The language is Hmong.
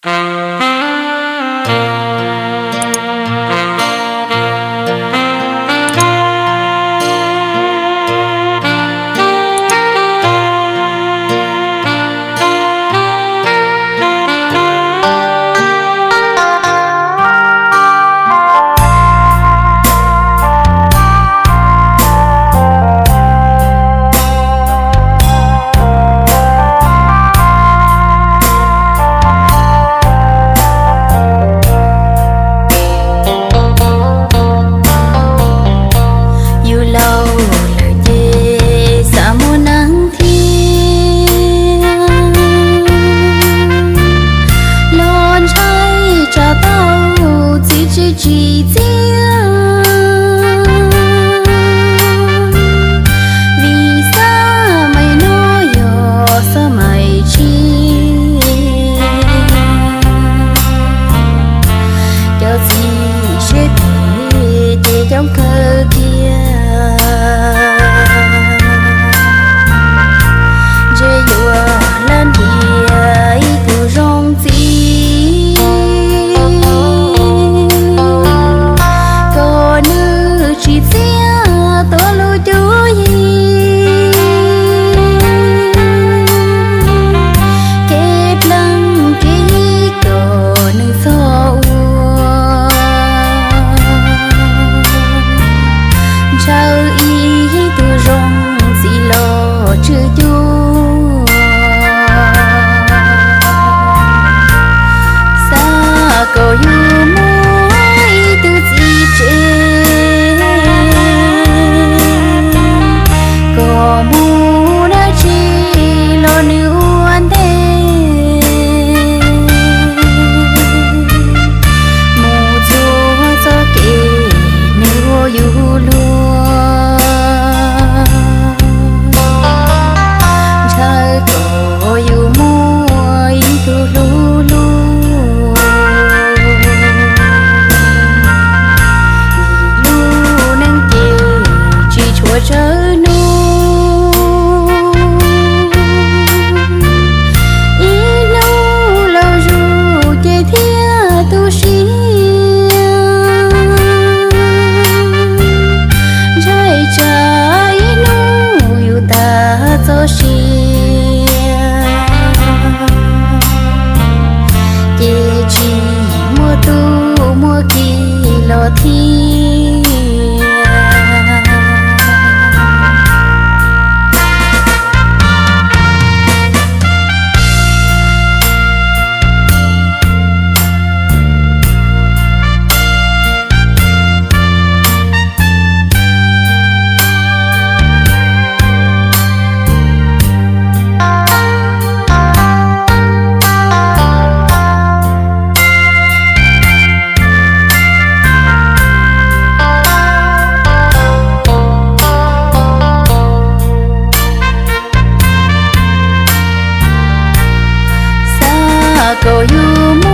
Yus laus lawm ces xav muaj neeg thiab, los ntshai tsam tau txiv tsis tsim txiaj. Vim xab mais no yog xab mais tshiab, cov txiv siab phem ces coob kawg kiag. Ntshe yuav lam ntiav ib tug zoo txiv, kom nws tsim txiaj tuav lub cuab yig, kev dleej kev yig kom nws txhob ua. Ntshaw ib tug zoo txiv los tswj cuag, xav kom yus muaj ib tug txiv tsev, kom mus dab tsi los nws ua ntej, mus txhua txoj kev nws ua yus luag. Ntshaw kom yus muaj ib tug hlub luag, vim lub neej ces tsis tshua tsawg hnub, ib hnub laus zus ces thiaj tu siab. Ntshai tsam ib hnub yus tag txoj sia, ces tsis muaj tub muaj ki los thiab. Xav kom yus